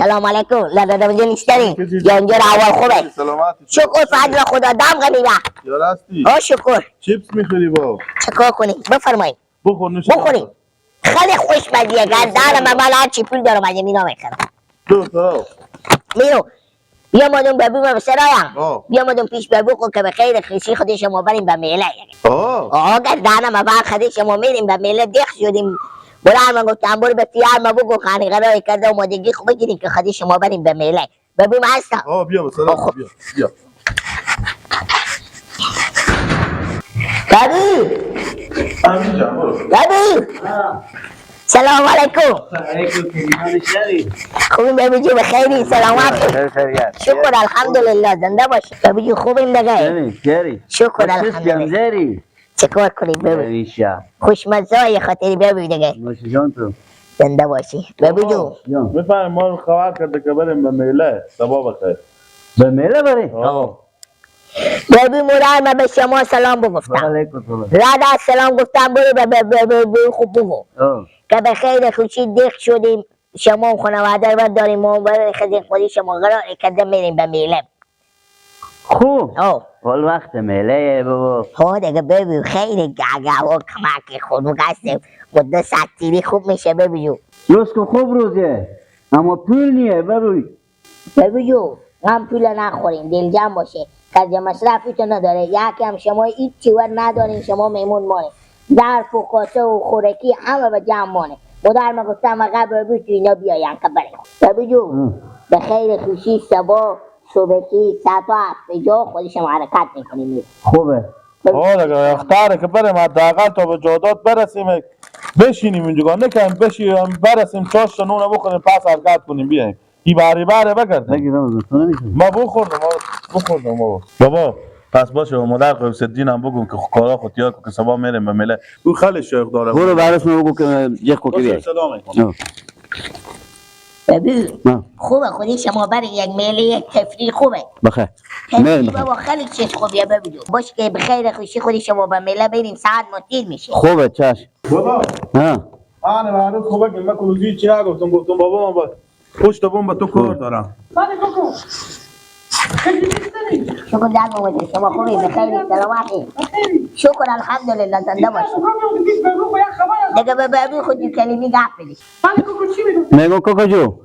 سلام علیکم. لدادم جون نیستنی یا اینجا اول خوبه. سلامتی. شکر فضل خدا دم غنیمه. یار هستی؟ ها شکر. چیپس میخوری با؟ چکار کنیم؟ بفرمایید. بخور نوش. بخوریم. خیلی خوشمزیه. گردن من هرچی پول دارم از اینا میخرم. دو تا. میرو بیامدم به بو سرایم. آه. بیامدم پیش به بو که به خیر خیشی خود شما بریم به میله. آه. آه گردنم اول خود شما میریم به میله دخ شدیم. بلند من گفتم برو به پیار ما بگو خانه قرار کرده آمادگی خوب بگیریم که خود شما بریم به میله. به بو هستم. آه بیا به سلام بیا بیا. بابو همینجا برو. بابو سلام علیکم. خوبیم بابو جون؟ بخیری؟ سلامتی؟ شکر الحمدلله زنده باشی بابو جون. خوبیم دیگه؟ شکر الحمدلله. چیکار کنیم بابو؟ خوشمزه خاطری بابو دیگه. زنده باشی بابو جون. میفهمیم ما رو خبر کرده که بریم به میله سبا بخیر. به میله بری؟ آه. بابو مراد من به شما سلام بگفتم. رد از سلام گفتم برو به خوب بگو که به خیر خوشی دق شدیم. شما و خانواده رو داریم ما برای خدی خودی شما قرار کرده میریم به میله. خوب. آه. حال وقت میله بابا. ها دیگه ببین خیلی گگه و کمک خود هستیم مدت ستیری خوب میشه ببین جو. روز که خوب روزه اما پول نیه بروی. ببین جو غم پول نخوریم دل جمع باشه خرج مصرفی تو نداره. یکی هم شما هیچی ور ندارین شما میمون مانه ظرف و کاسه و خورکی همه به جمع مانه. مادر ما گفتم قبل بگو تو اینا بیاین که بریم. ببین جو به خیر خوشی صبح صبحی ساعت 7 جا خودش هم حرکت میکنیم. خوبه. آه دیگه اختاره که بریم حداقل تا به جادات برسیم بشینیم اینجا نکنیم بشینیم برسیم چاش تا نون بخوریم پس حرکت کنیم بیایم. این بری بره بگردیم. بگی رمضان تو نمیشه. ما بخوردم بخوردم بابا. بابا پس باشه و مادر قیب الدین هم بگم که کارا خود یاد کن که صبح میریم به میله. او خیلی شوق داره. برو براش بگو که یک کوکی باشه بیای. سلام علیکم. ببین خوبه خودی شما برای یک میله یک تفریح خوبه. بخیر. تفریح بابا خیلی چیز خوبیه. ببین باش که به خیر خوشی خودی شما به میله بریم ساعت مطیل میشه. خوبه چشم. بابا ها. من معروف خوبه که من کلوزی چی نگفتم گفتم بابا من با پشت بوم با تو کار دارم. شکر در بابا شما خوبی؟ به خیری سلامتی؟ شکر الحمدلله زنده باشی. دیگه به بابی خودی کلمی گپ بدی. میگم کوکو جو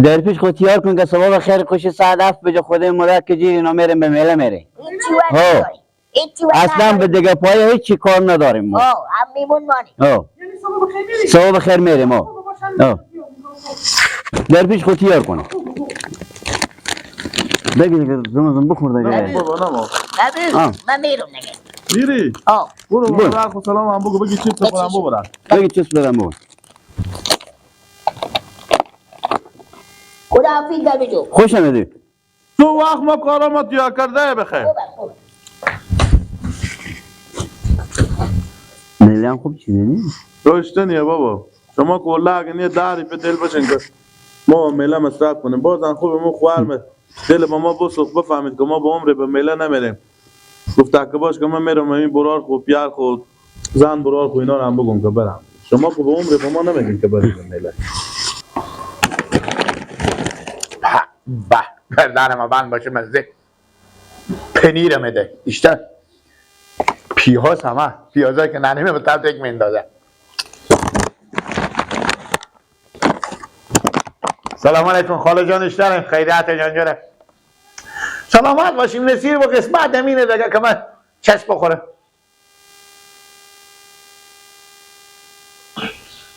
در پیش خود تیار کن که صبح بخیر خوشی ساعت 7 بجه خود مادر که جیر اینا میریم به میله میریم. هیچی ور نداری. هیچی ور اصلا به دیگه پای هیچی کار نداریم ما. آه هم میمون مانی. آه صبح بخیر میریم. آه در پیش خود تیار کنم. بگی دیگه زمان بخور دیگه. بابا نه ما. بابی من میرم دیگه. میری؟ آه برو مادر خود سلام هم بگو بگی چیپس خودم ببرم. بگی چیپس بدم بگو. خدا حافظ بابی جو. خوش آمدی. تو وقت ما کارا ما تیار کرده بخیر. خوبه خوبه. میله هم خوب چیزی نیست. رشته نیه بابا. شما کلا اگه نیه دری به دل باشین که ما میله مصرف کنیم. بازم خوب ما خوارم دل با ما بسوخ بفهمید که ما با عمر به میله نمیریم. گفت که باش که من میرم این برار خو پیار خو زن برار خو اینا رو هم بگم که برم. شما که به عمر به ما نمیگین که بریم به میله. به گردن من باشه مزه پنیر میده بیشتر پیاز همه پیازایی که ننیمه به طرف یک میندازه. سلام علیکم خاله جان اشترم خیریت جان جانه سلامت باشیم. نصیر و قسمت امینه دیگه که من چسب بخوره.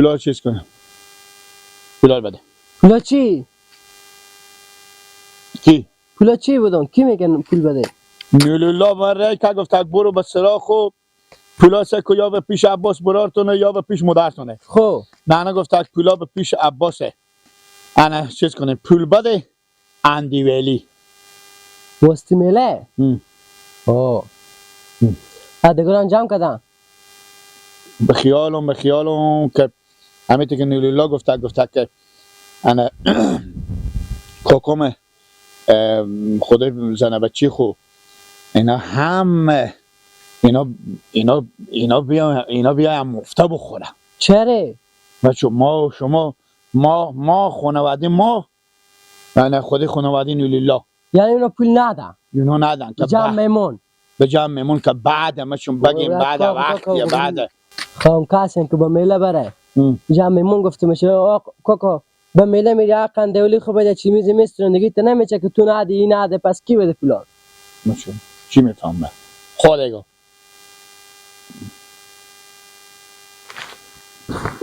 پولا چیز کنه، پولا بده. پولا چی؟ کی؟ پولا چی بودن؟ کی میگن پول بده؟ نولولا من رای که گفت برو به سراخ و پولا سکو یا به پیش عباس برارتونه یا به پیش مادرتونه. خب نه نه گفت پولا به پیش عباسه. انا چیز کنه پول بده اندی ویلی. واسطی میله؟ اوه دیگران جمع کردن؟ به خیالم که همین که نولولا گفته که انا کاکام خدای زن بچی خو اینا همه اینا اینا بیا اینا بیا مفته بخوره. چرا؟ بچه ما و شما ما خانواده ما انا خود خانواده نولیلا یعنی اونا پول ندن؟ اینا ندن که جمع میمون به جمع میمون که بعد ما چون بگیم بعد وقتی بعد خواهم کسی که با میله بره جمع میمون گفته میشه آقا کاکا به میله میری حقا دولی خو بده چی میزی میسترن دیگه تا نمیشه که تو ندی این نده پس کی بده پولان؟ چون چی میفهمم خودگو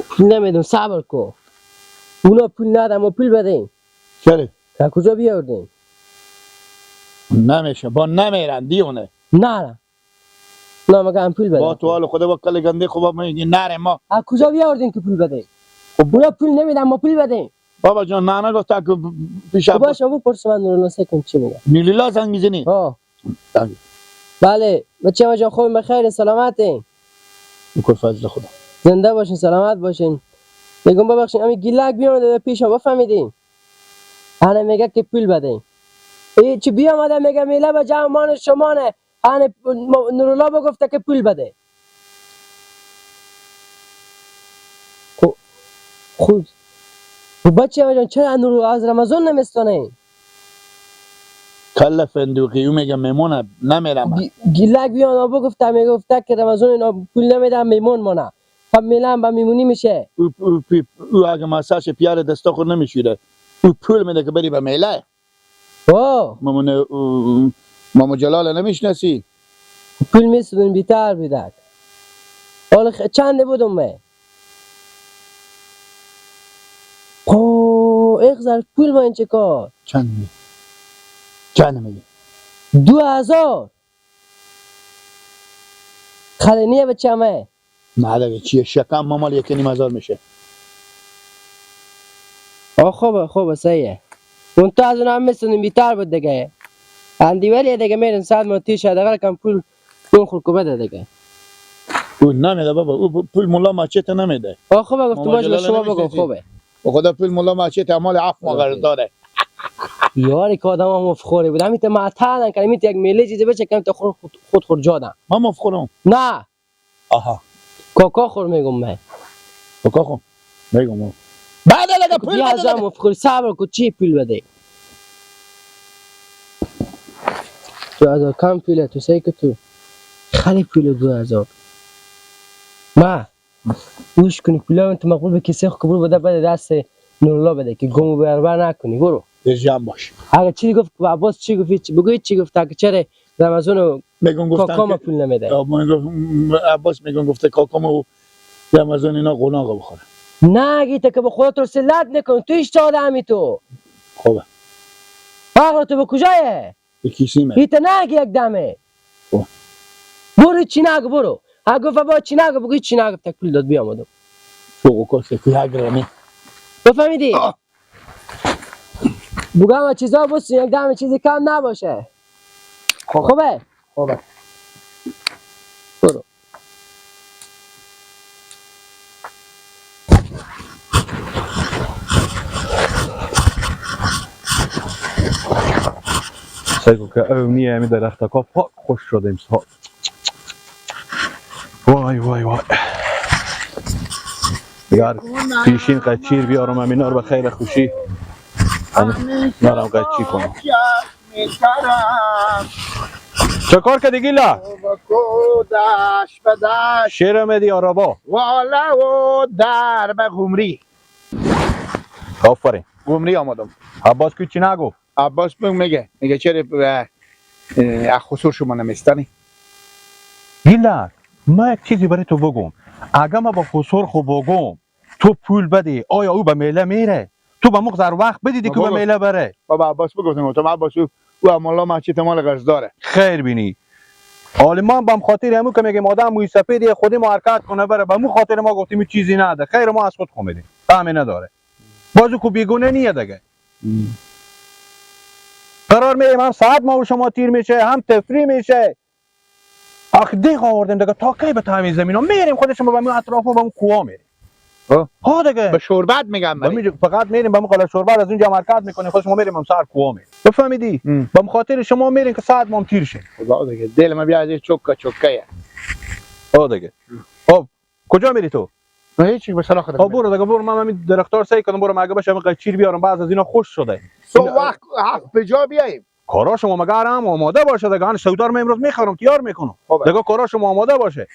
پول نمیدم صبر کو اونا پول ندم و پول بدین. چرا؟ تا کجا بیاوردین؟ نمیشه با نمیرن دیونه. نه نه مگه پول بده با تو حال خدا با کل گنده خوب میگی نره ما از کجا بیاوردین که پول بده؟ خب اونا پول نمیدن ما پول بدیم. بابا جان نه نه گفت که پیش خب باشه بپرس من نورالله سکن چی میگه. نیلیلا زنگ میزنی؟ بله بچه جان خوب بخیر سلامتین. بکن فضل خدا زنده باشین سلامت باشین. میگم ببخشین همین گیلک بیامده پیش ما بفهمیدین. انا میگه که پول بدین. ای چی بیامده میگه میله به جمع مان شمانه. انا نورالله بگفته که پول بده. خود بچه جان چرا نور از رمضان نمیستانه؟ کل فندوقی او میگه میمونه نمیرم. گیلک بیان بگفته میگفته که رمضان اینا پول نمیدم میمون مانه. خب میلم با میمونی میشه. او اگه مساش پیاره دستا خود نمیشوره او پول میده که بری به میله. اوه مامون مامو جلال نمیشناسی؟ پول میسودن بیتر بیدک. حالا چند بودم من؟ اوه اخزر پول با این چه کار؟ چند میگه؟ چند میگه؟ 2000 خیلی نیه بچه همه. نه دیگه چیه شکم مامال 1,500 میشه. آه خوبه خوبه صحیحه. اون تو از اون هم میسونیم بیتر بود دیگه. اندیولیه دیگه میرن 100 ماه تیش حداقل کم پول اون خورکو بده دیگه. او نمیده بابا او پول مولا ماچت نمیده. آه خوبه گفتم باشه به شما بگم خوبه. و خدا پول مولا ماچت مال 7 ماه قرض داره. یاری که آدم هم مفخوری بود همین معطلن که همین یک میله چیزی بچه کم تا خود خور جادم. ما مفخورم؟ نه. آها. کاکا خور میگم من. کاکا خور میگم. بعد لگه پول بده. بیا مفخوری صبر کو چی پول بده؟ 2000 کم پوله تو سعی که تو خیلی پول 2000. ما گوش کنی پولا تو مقبول به کسی خو قبول بده بده دست نورالله بده که گم و بربر نکنی برو. جمع باش. اگه چی گفت عباس چی گفت چی بگو چی گفت که چرا رمضان میگم گفتن کاکا پول نمیده. عباس میگم گفته کاکامو رمضان اینا قناقه بخوره. نه گیته که به خدا تو سلت نکن تو هیچ آدمی تو. خوبه. عقل تو به کجایه؟ به کیسیمه. ایت نه یک دمه. برو چی نگو برو. اگه گفت با چی نگو بگو چی نگو تک پول داد بیامدم. فوق کاسه که گرمی. بفهمیدی؟ بگم چیزا بس یک دم چیزی کم نباشه. خوبه؟ خوبه. برو. سگو که او نیه همی درخت ها پاک خوش شده امسال. وای وای وای دیگر پیشین قچیر بیارم همینا رو به خیر خوشی نارم قچی کنم. چه کار کردی گیلا؟ شیر آمدی آرابا والا و در به قمری. آفرین. قمری آمدم. عباس که چی نگو؟ عباس میگه میگه چرا از خسور شما نمیستانی؟ گیلا ما یک چیزی برای تو بگم. اگه ما با خسور خو بگم تو پول بده، آیا او به میله میره؟ تو به مقدار وقت بدیدی که به میله بره؟ بابا عباس بگفتم، گفتم عباس او امالا مسجد مال قرض داره. خیر بینی. حالا ما بم خاطر همو که میگیم آدم موی سفید خودی ما حرکت کنه بره، به مو خاطر ما گفتیم چیزی نده. خیر ما از خود خومیدیم. فهمی نداره. بازو کو بیگونه نیه دیگه. قرار میریم هم ساعت ما و شما تیر میشه، هم تفریح میشه. آخ دیگه آوردیم دیگه تا کی به تعمیر زمین میریم خودش ما به مو اطراف و به مو کوه میریم. ها دیگه به شربت میگم بریم. فقط میریم به مقاله شربت از اونجا حرکت میکنیم خودش ما میریم هم سر کوه میریم. بفهمیدی؟ به خاطر شما میریم که ساعت ما تیر شه. خدا دیگه دل ما بیا از چوکا چوکا. ها دیگه. خب کجا میری تو؟ نه هیچ به سلاخ خب برو دیگه برو، من همین درختار سعی کنم برو مگه بشه من چیر بیارم بعض از اینا خوش شده. سو وقت هفت بجا بیاییم. کارا شما مگر هم آماده باشه دیگه. من سودار من امروز میخرم تیار میکنم. دیگه کارا شما آماده باشه.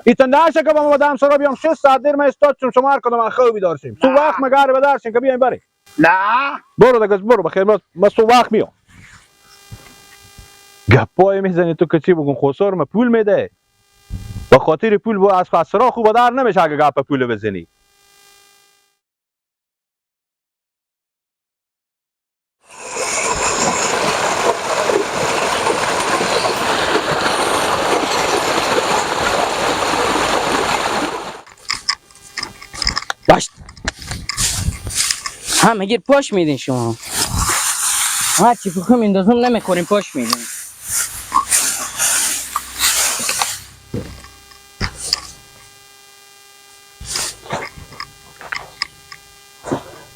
ایتا نشه که با ما سرا بیام 6 ساعت دیر من استاد شم شما هر کدوم من خواب بیدار شیم. سو وقت مگر به درشین که بیایم بریم. نه برو دیگه برو بخیر، من سو وقت میام. گپای میزنی تو که چی بگم؟ خسر ما پول میده. با خاطر پول با از خسرا خوب در نمیشه اگه گپ پول بزنی. باش هم گیر پاش میدین شما. هر چی بخوام اندازم نمیخوریم پاش میدین.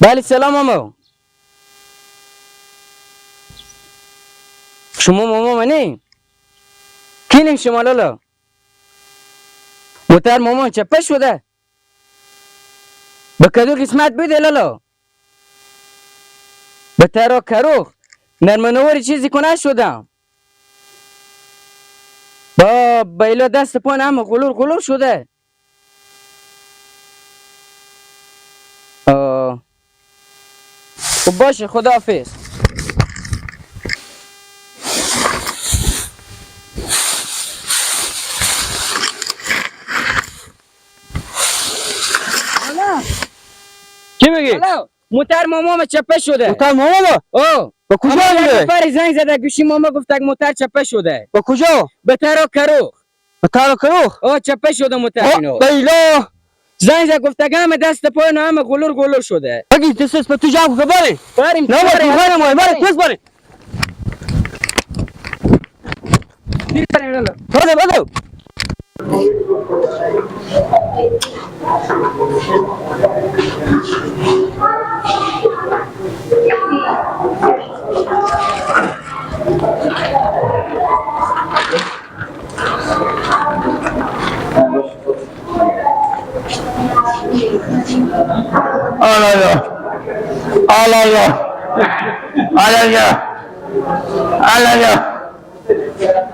بله سلام ماما. شما ماما منی؟ کینیم شما لالا؟ موتر مامان چپه شده؟ به کدو قسمت بده لالا؟ به ترا کروخ نرمنوری چیزی کنه شدم. با بیلا دست پان همه غلور غلور شده. خب باشه خداحافظ. چی میگی؟ موتر ماما چپه شده. موتر ماما؟ او به کجا میره؟ نفر زنگ زده گوشی ماما گفت که موتر چپه شده. به کجا؟ به ترا کروخ. به ترا کروخ؟ او چپه شده موتر اینو. بیلا زنگ زد گفت که همه دست پای همه غلور غلور شده. بگی دست به تو جمع کن بریم. بریم. نه بریم بریم بریم تست بریم. بده بده. آلایا آلایا آلایا آلایا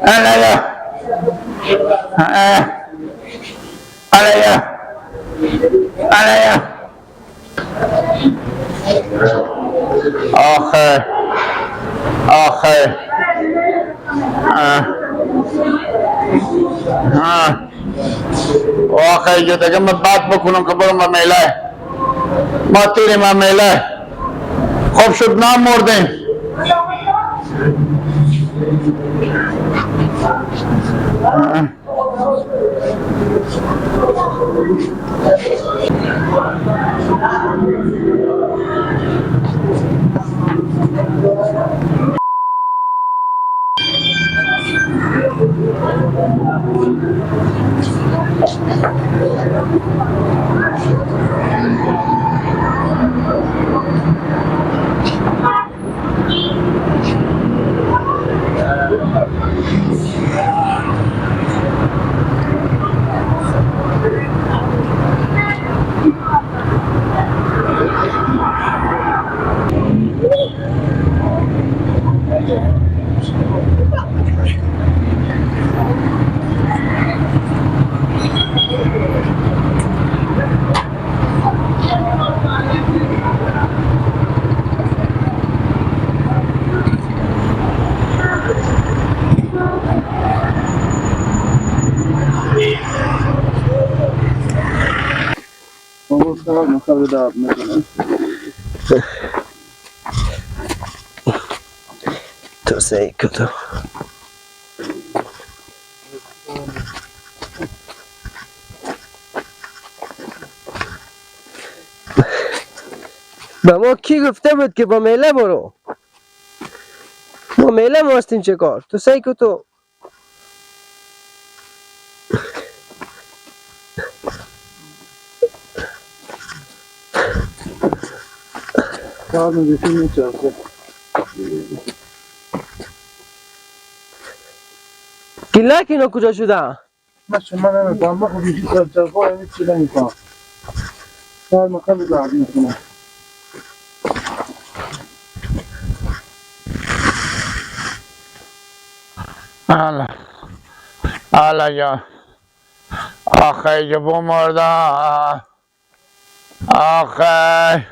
آلایا آلایا آلایا. آخه آخه آخه یه دیگه من بد بکنم که برم به میله. ما تیریم به میله. خوب شد نمردیم. بابا درد میکنه. تو سعی کتو به ما کی گفته بود که با میله برو؟ ما میله ما هستیم چه کار؟ تو سعی کتو گیلک اینا کجا شده؟ من شما نمیفهم، ما خب یکی سرچرخ همین چی نمیفهم. سر ما خیلی درد میکنه. الله الله جان، آخه جو بمردم، آخه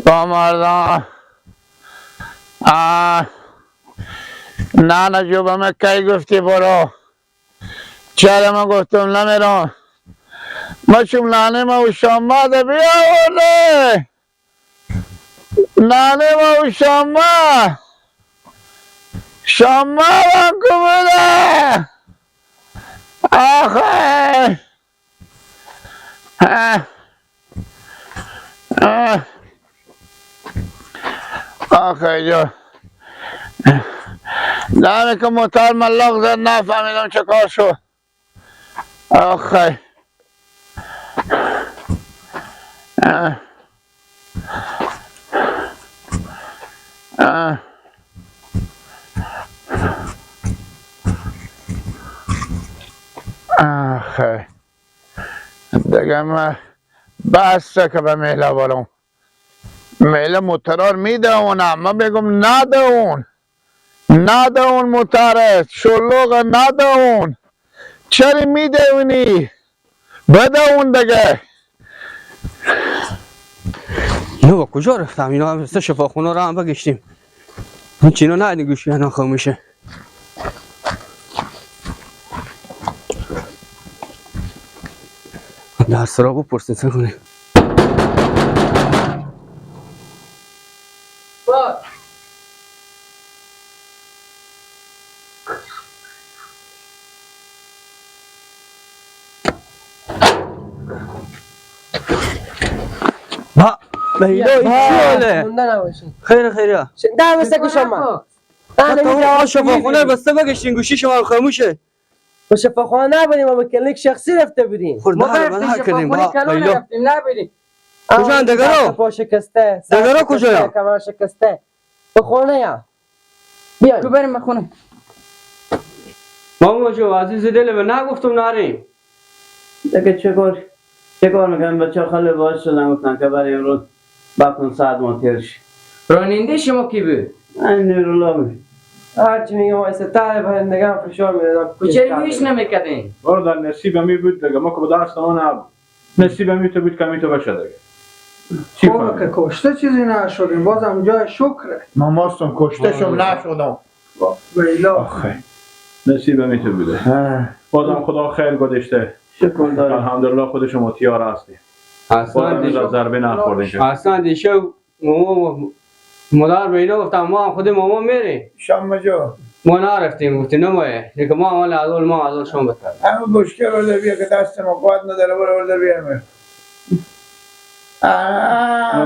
بمردم. نه نه جو به من کی گفتی برو؟ چرا من گفتم نمیرم؟ ما چون نانه ما و شما ده بیاورده، نانه ما و شما شما بانکو بده. آخه آخه جو داره که موتر ملاق زد، نفهمیدم چه کار شد. آخه آخه دیگه من بسته که به میله برم. میله موترار میده اونم، من بگم نده اون، نده اون موتره شلوغ، نده اون. چرا میده اونی؟ بده اون دیگه. اینو با کجا رفتم؟ اینا هم سه شفاخونه رو هم بگشتیم، هیچ اینا نه گوشی اینا خاموشه. در سرا بپرسیم سر کنیم. با اینا چی حاله؟ مونده نباشین. خیر خیر. در بسته که شما تا شفاخونه بسته بگشتین، گوشی شما خاموشه. به شفاخانه نبودیم، ما به کلینیک شخصی رفته بودیم. خورده ما رفتیم کردیم. شفاخونه کلون رفتیم نبودیم. کجا دگرو؟ پا شکسته، دگرو کجا؟ کمر شکسته. به خونه یا بیاین تو بریم به خونه. ماما جو عزیز دل من نگفتم نریم. دیگه چه کار میکنن بچه خیلی باعث شدن، گفتن که برای امروز بکن ساعت ما تیر شد. راننده شما کی بود؟ این نورالله بود. هرچی میگم وایسه تر پرندگان فشار میدادم. کوچری گوش نمیکردین. برو در نصیب می بود دیگه، ما که به دست ما نبود. نصیب می تو بود که می تو بشه دیگه. چی خوبه که کشته چیزی نشدیم، بازم جای شکره. ما ماستم کشته شم نشدم. ویلا آخه نصیب می تو بوده. بازم خدا خیر گذاشته. شکر دارم. الحمدلله خود شما تیار هستی. اصلا ضربه نخوردین. اصلا دیشب ماما مادر به اینا گفتم ما هم خود ماما میریم. شام جو ما نرفتیم، گفتیم نمایه دیگه ما اول از ما از شما بتر. همه مشکل رو بیا که دست ما قوت نداره، برو برو بیام.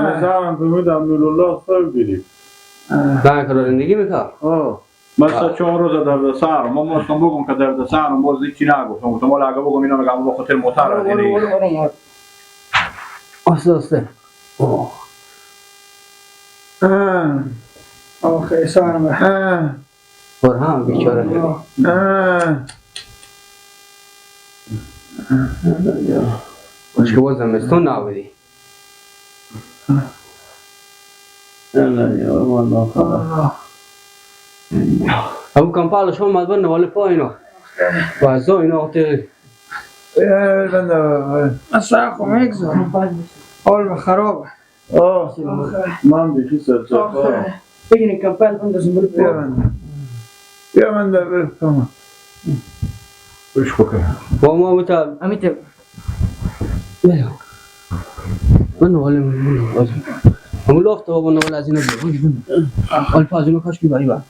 من زمان بودم نورالله صاحب بیدیم. زن که زندگی میکرد. من سه چهار روز درد سر، ما ماستم بگم که درد سرم باز هیچی نگفتم، گفتم والا اگه بگم اینا میگم با خاطر موتر از اینه. آسته آسته. آخه سرم برهم بیچاره. باش که باز زمستون نبودی. ابو کمپال شما مدبر نواله پا اینا و از اینا وقتی من سر خو میگذارم، حال به خرابه. من بیخی سرچرخ. بگیرین کمپال بندازیم برو. بیا من در برم. بش بکن. با ما بوتا امیت من حال من همون لافت بابا نوال از اینا بیا حال از اینا کاش کی بری با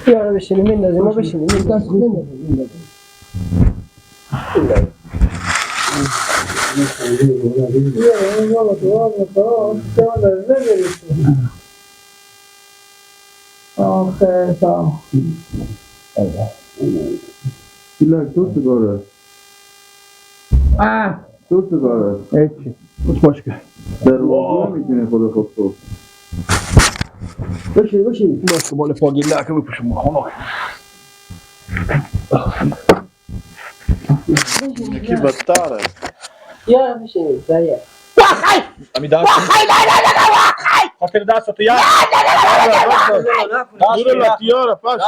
یارو بشینیم میندازیم ما بشینیم میندازیم. آخه تا گیلک تو چیکاره؟ تو چیکاره؟ هیچی. خوش باش که در واقع میتونی خود خود تو بشین بشین باش که بال پا گیلک بپوشم خنک. یکی بدتره. یارو بشینیم سریع. امی دست خاطر دست تو یخ دور لطیاره پس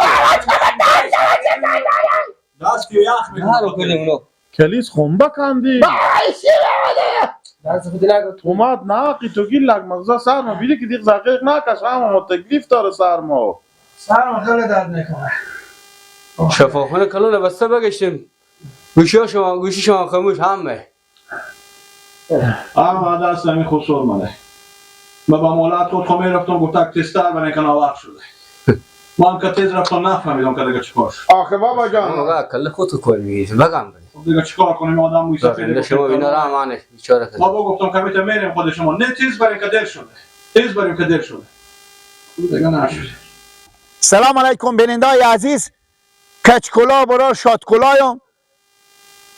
دست تو یخ میکنه. رو کنیم اونو کلیس خنبه کندی درس خودی نگو. تومات ناقی تو گیلک مغزا سرما بیده که دیگه زقیق نکش همه ما تکلیف داره سرما. سرم خیلی درد میکنه. شفاخونه کلون بسته بگشتیم گوشی شما گوشی شما خاموش همه. اما دست همی خسور منه. ما با مولات خود خو میرفتم گفت تک تستر برای که ناوقت شده. ما هم که تیز رفتم نفهمیدم که دیگه چیکار شد. آخه بابا جان آقا کله خود کار میگیری بگم بده. خب دیگه چیکار کنیم آدم موی سفید. شما اینا را امانه بیچاره کردی. ما با گفتم که میتونم میریم خود شما نه تیز برای که دل شده. تیز برای که دل شده. دیگه نشد. سلام علیکم بیننده عزیز. کچکلا برا شادکلایم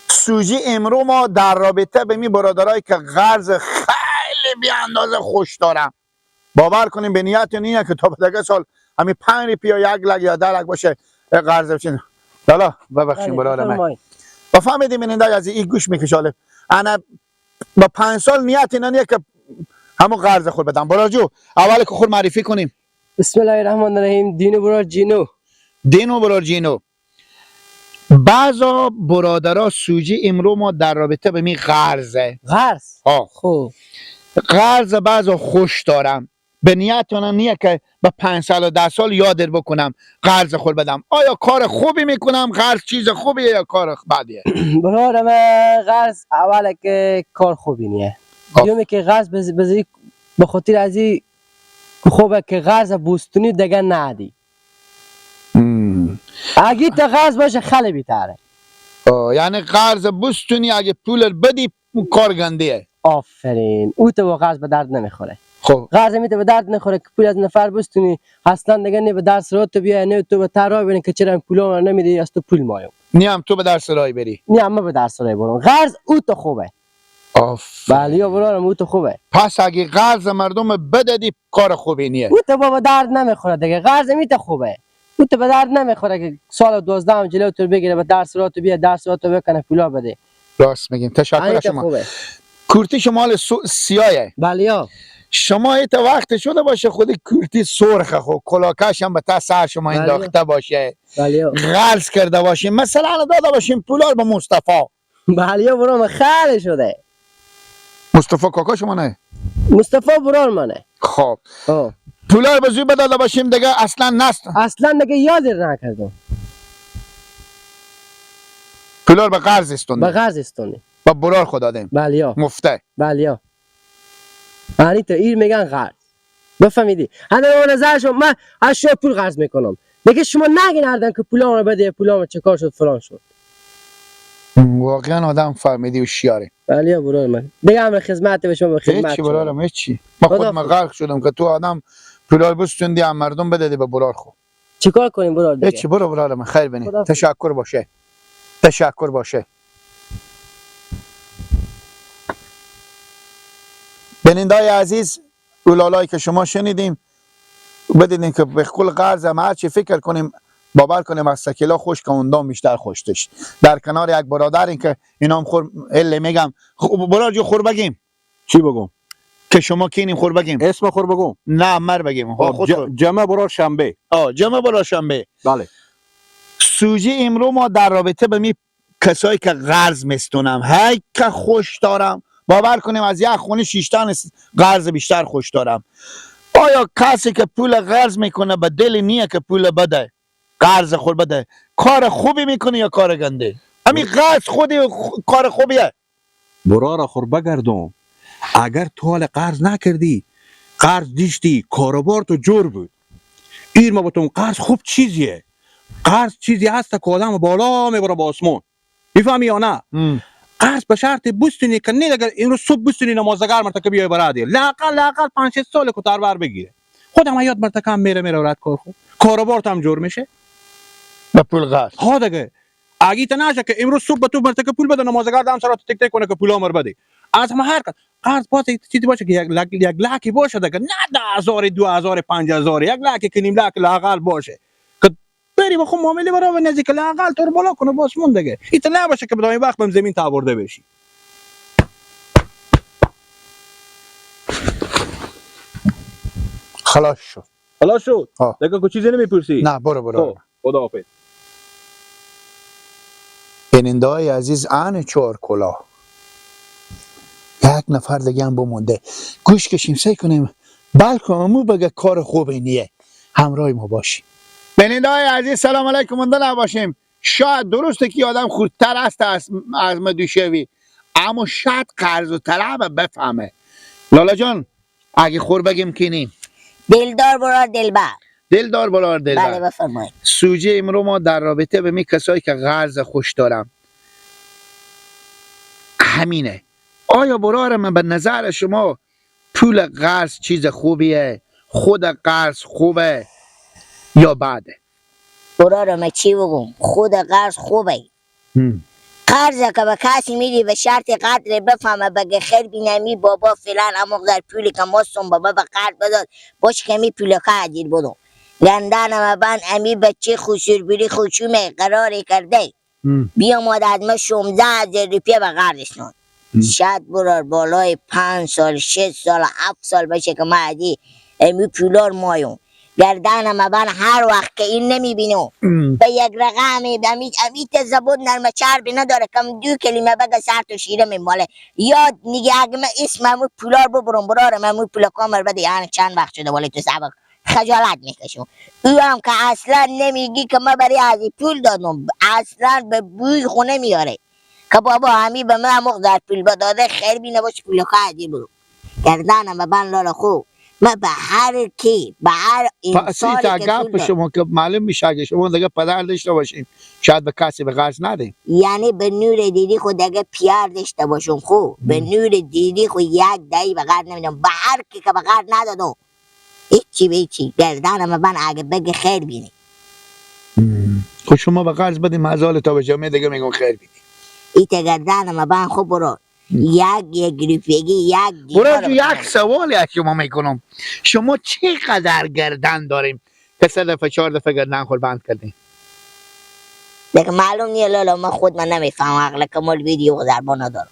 سوژی امرو ما در رابطه به می برادرایی که قرض خیلی بی اندازه خوش دارم. باور کنیم به نیت اینه که تا به دیگه سال همین 5 روپیه یا 1 لک یا 10 لک باشه قرض بچین. لالا ببخشین برادر من. بفهمیدیم بیننده عزیز این گوش میکشاله. انا با 5 سال نیت اینا نیه که همون قرض خود بدم. براجو اول که خود معرفی کنیم. بسم الله الرحمن الرحیم. دینو برار جینو. دینو برار جینو. بعضا برادرا سوژه امرو ما در رابطه به می قرضه. قرض؟ خب قرض بعضا خوش دارم. به نیت اونا نیه که به 5 سال و 10 سال یادر بکنم قرض خود بدم. آیا کار خوبی میکنم؟ قرض چیز خوبیه یا کار بدیه؟ برادر من قرض اول که کار خوبی نیه. دیومی که قرض به خاطر از این خوبه که قرض بوستونی دیگه ندی. اگه تا قرض باشه خیلی بیتره. یعنی قرض بوستونی اگه پول بدی کار گندیه. آفرین. او تو با قرض به درد نمیخوره. خب قرض میته به درد نخوره که پول از نفر بستونی اصلا دیگه نه به درس رو تو بیا نه تو به ترا ببین که چرا پول ما نمیدی از تو پول مایم. نیم تو به درس رای بری. نه اما به درس رای برم. قرض او تو خوبه. آفرین. بله یا برارم او تو خوبه. پس اگه قرض مردم بددی کار خوبی نیه. او تو بابا درد نمیخوره دیگه. قرض میته خوبه. او تو به درد نمیخوره که سال 12 هم جلو تو بگیره به درس رو تو بیا درس رو تو بکنه پولا بده. راست میگیم. تشکر شما. خوبه. کورتی شما سیاهه. بله یا. شما ایت وقت شده باشه خود کورتی سرخه خو کلاکش هم به تا سر شما انداخته باشه. بله. غرض کرده باشیم مثلا داده باشیم پولار به مصطفی. بله برام خیلی شده. مصطفی کاکا شما نه؟ مصطفی برار منه. خب پولار به زوی بداده باشیم دیگه اصلا نست. اصلا دیگه یاد نکردم. پولار به قرض استونده. به قرض استونده. با برار خدا دادیم. بله یا. مفته. بله یا. یعنی تو ایر میگن قرض. بفهمیدی؟ هنوز نظر شما من از شما پول قرض میکنم. دیگه شما نگین هردن که پولام رو بده پولام چه کار شد فلان شد. واقعا آدم فهمیدی و شیاره. بله برار من. دیگه امر خدمت به شما به خدمت. هیچی برارم هیچی. من خود من غرق شدم که تو آدم پولار بستوندی هم مردم بدادی به برار خو. چیکار کنیم برار دیگه؟ هیچی برو برار من خیر بینی. تشکر باشه. تشکر باشه. بینندای عزیز اولالایی که شما شنیدیم بدیدیم که به کل قرض هم هرچی فکر کنیم باور کنیم از سکیلا خوش که اون بیشتر خوش داشت. در کنار یک برادر این که اینا هم خور اله میگم برادر جو خور بگیم. چی بگم؟ که شما کینیم خور بگیم. اسم خور بگم. نه مر بگیم. خود جمع برادر شنبه. جمع برادر شنبه. بله. سوژه امرو ما در رابطه به می کسایی که قرض مستونم هی که خوش دارم باور کنیم از یک خونه 6 تن قرض بیشتر خوش دارم. آیا کسی که پول قرض میکنه به دل نیه که پول بده قرض خود بده کار خوبی میکنه یا کار گنده؟ همین قرض خودی کار خوبیه. برا را خور بگردم. اگر تو حال قرض نکردی، قرض دیشتی، کاروبار تو جور بود. ایر ما بتون قرض خوب چیزیه. قرض چیزی هست که آدم بالا میبره با آسمان. میفهمی یا نه؟ قرض به شرط بستونی که نه اگر این رو صبح بستونی نمازگر مرتا که بیای برادی. لاقل 5 6 سال که تربر بگیره. خودم یاد مرتا کم میره رد کار خوب. کاروبار هم جور میشه. به پول قرض. ها دیگه. اگه تا نشه که امروز صبح به تو مرتا که پول بده نمازگر دم سرات تک تک کنه که پول امر بده. از همه هر قرض باز چیزی باشه که یک لکی باشه دیگه، نه 10,000 2,000 5,000، یک لکی که نیم لک لاقل باشه که بری با خود معامله برای و نزدیک لاقل تو رو بالا کنه باسمون دیگه. ایت نباشه که بدای وقت بهم زمین تبرده بشی. خلاص شد. خلاص شد. دیگه کو چیزی نمیپرسی؟ نه برو برو. خداحافظ. بیننده های عزیز، آن چهار کلاه یک نفر دیگه هم بمونده، گوش کشیم سعی کنیم بلکه امو بگه کار خوبی نیه. همراه ما باشیم. بیننده های عزیز سلام علیکم، مونده نباشیم. شاید درسته که آدم خردتر است از مدوشوی، اما شاید قرض و طلب بفهمه. لالا جان اگه خور بگیم که نیم. دلدار برار دلبر. دلدار برار دلبر. بله بفرمایید. سوژه امرو ما در رابطه به می کسایی که قرض خوش دارم همینه. آیا برار من به نظر شما پول قرض چیز خوبیه؟ خود قرض خوبه یا بده؟ برار من چی بگم؟ خود قرض خوبه. قرض که به کسی میدی به شرط قدر بفهمه، بگه خیر بینمی بابا فلان اما در پولی که ماستم بابا به قرض بداد باش که می پول که عدیر بدم. گندنم بند امی بچه خسور بری خشومه قراری کرده بیامد از ما 16,000 روپیه به قرضش داد. شاید برار بالای 5 سال 6 سال 7 سال باشه که ما عدی امی پولار مایون گردنم بند هر وقت که این نمیبینم به یک رقمی امی زبون نرم چربی نداره کم دو کلمه بگه سر تو شیره میماله یاد میگه اگه من اسم امو پولار ببرم برارم امو پولا کامل بده، یعنی چند وقت شده ولی تو سبق خجالت میکشم. او هم که اصلا نمیگی که من برای از پول دادم، اصلا به بوی خونه میاره که بابا همی به من مقدار پول بداده خیر بینه باشه پول که برو گردنم بند لالا. خوب من به هر کی به هر انسانی که گپ شما که معلوم میشه اگه شما دیگه پدر داشته باشین شاید به کسی به قرض ندیم، یعنی به نور دیدی خود دیگه پیار داشته باشم، خوب به نور دیدی خود یک دایی به قرض نمیدم به هر کی که به قرض ندادم هیچی به هیچی گردنم من اگه بگه خیر بینی. خب شما به قرض بدیم مزال تا به جامعه دیگه میگم خیر بینی. ایت گردنم من خوب برو یک روپیگی یک برو. یک سوالی از شما میکنم، شما چقدر گردن داریم که 3 دفعه 4 دفعه گردن خود بند کردیم؟ دیگه معلوم نیه لالا، من خود من نمیفهمم عقل کمال ویدیو ضربه ندارم.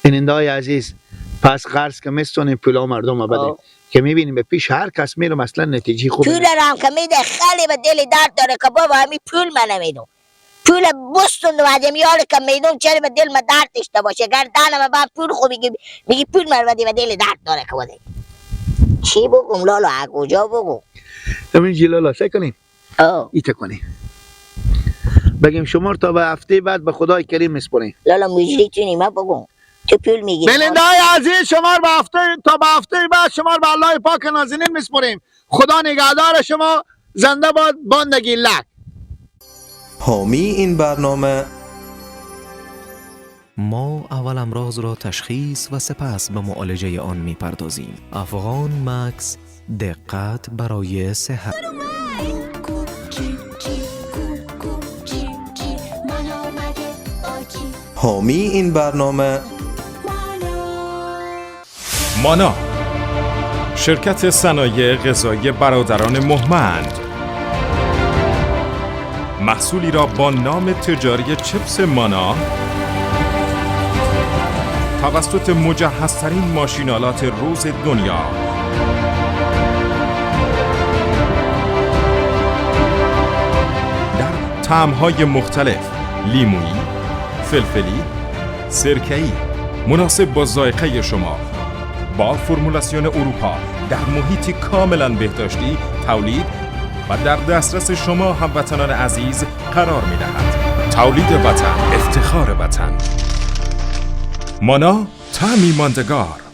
بیننده های عزیز، پس قرض که میستونیم پولا مردم بدیم که میبینیم به پیش هر کس میرم اصلا نتیجه خوب پول رام که میده خیلی به دل درد داره که بابا همین پول من نمیدم، پول بستون و از میاره که میدون چرا به دل من درد داشته باشه گردنم من پول خوب میگی پول من بدی به دل درد داره که بده. چی بگم لالا از کجا بگم؟ همین لالا سعی کنیم ایته کنیم بگیم شما تا به هفته بعد به خدای کریم میسپریم. لالا مجری تونی من بگم تو پول میگیری. بیننده های عزیز، شما به هفته تا به هفته بعد شما به الله پاک نازنین میسپریم. خدا نگهدار شما، زنده باد باندگی لک. حامی این برنامه ما اول امراض را تشخیص و سپس به معالجه آن میپردازیم. افغان مکس، دقت برای صحت. حامی این برنامه مانا، شرکت صنایع غذایی برادران مهمند، محصولی را با نام تجاری چپس مانا توسط مجهزترین ماشین‌آلات روز دنیا در طعم‌های مختلف لیمویی، فلفلی، سرکه‌ای، مناسب با ذائقه شما، با فرمولاسیون اروپا در محیطی کاملا بهداشتی تولید و در دسترس شما هموطنان عزیز قرار می‌دهد. تولید وطن، افتخار وطن. مانا، طعمی ماندگار.